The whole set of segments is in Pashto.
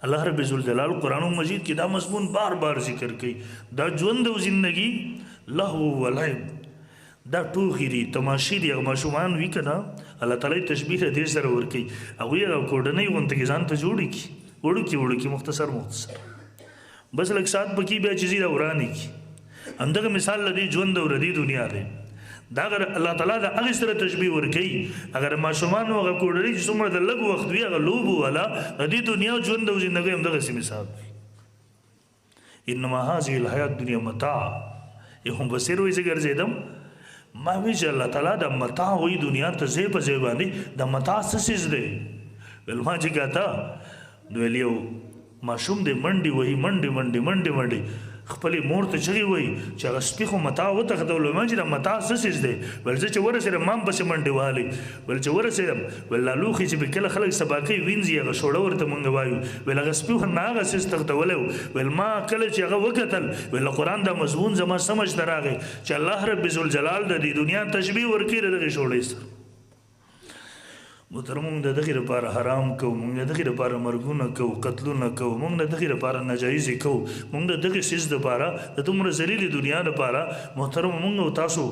الله رب ذوالجلال قرآن مجید کې دا مضمون بار بار ذکر کوي. دا ژوند او زندگی لهو و لعب، دا ټوخي دي، تماشې دي. هغه ماشومان وي که نه، الله تعالی تشبیه له دې سره ورکوي. هغوی هغه کوډنۍ غونته کې ځان ته جوړې کړي، وړوکي وړوکي، مختصر مختصر، بس لږ ساعت پکې بیا چې ځي دا ورانې کړي. همدغه مثال له دې ژوند او له دې دنیا دی. دا اگر الله تعالی د هغې سره تشبیه ورکوي، اگر ماشومانو هغه کوډرۍ چې څومره د لږ وخت وي، هغه لوبو والا د دې دنیا ژوند او زندګۍ همدغسې مثال وي. انما هذه الحیات الدنیا متاع. یو هم بصیر وایي زه ګرځېدم، ما وی چې الله تعالی د متاع وایي دنیا ته ځای په ځای باندې د متاع څه څیز دی؟ ویل ما چې کاته، نو ویل یو ماشوم دی، منډې وهي، منډې منډې منډې منډې، خپلې مور ته چغې وهي چې هغه سپي خو متاع وتښتولو. ما چې دا متاع څه څیز دی؟ ویل زه چې ورسېدم ما هم پسې منډې وهلې. ویل چې ورسېدم، ویل لا لوښي چې پې کله خلک سبا کوي وینځي، هغه شوړه ورته مونږ وایو. ویل هغه سپي خو نه هغه څیز تښتولی و. ویل ما کله چې هغه وکتل، ویل قرآن دا مضمون زما سمجھ ته راغی چې الله رب ذوالجلال د دې دنیا تشبیه ورکوي د دغې شوړې سره. محترم، مونږ د دغې لپاره حرام کوو، مونږ د دغې لپاره مرګونه کوو، قتلونه کوو، مونږ د دغې لپاره ناجایزې کوو، مونږ د دغې څیز دپاره، د دومره ذلیلې دنیا دپاره محترم مونږ او تاسو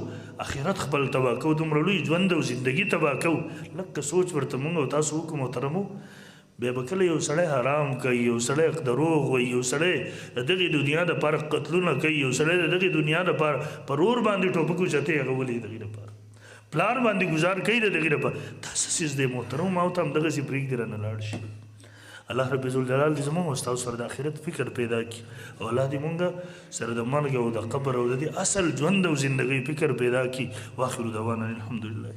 آخرت خپل تباه کوو، دومره لوی ژوند او زندګي تباه کوو. لږ که سوچ ورته مونږ او تاسو وکړو محترمو، بیا به کله یو سړی حرام کوي، یو سړی دروغ وایي، یو سړی د دغې دنیا دپاره قتلونه کوي، یو سړی د دغې دنیا دپاره پر اور باندې ټوپک اوچتوي، هغه ولې د دغې دپاره پلار باندې ګزار کوي د دغې لپاره؟ دا څه څیز دی محترم؟ ما ته همدغسې پرېږدي رانه لاړ شي. الله رب ذوالجلال دې زموږ او ستاسو سره د آخرت فکر پیدا کړي، او الله دې مونږ سره د مرګ او د قبر او د دې اصل ژوند او زندګۍ فکر پیدا کړي. واخر دعوانا الحمدلله.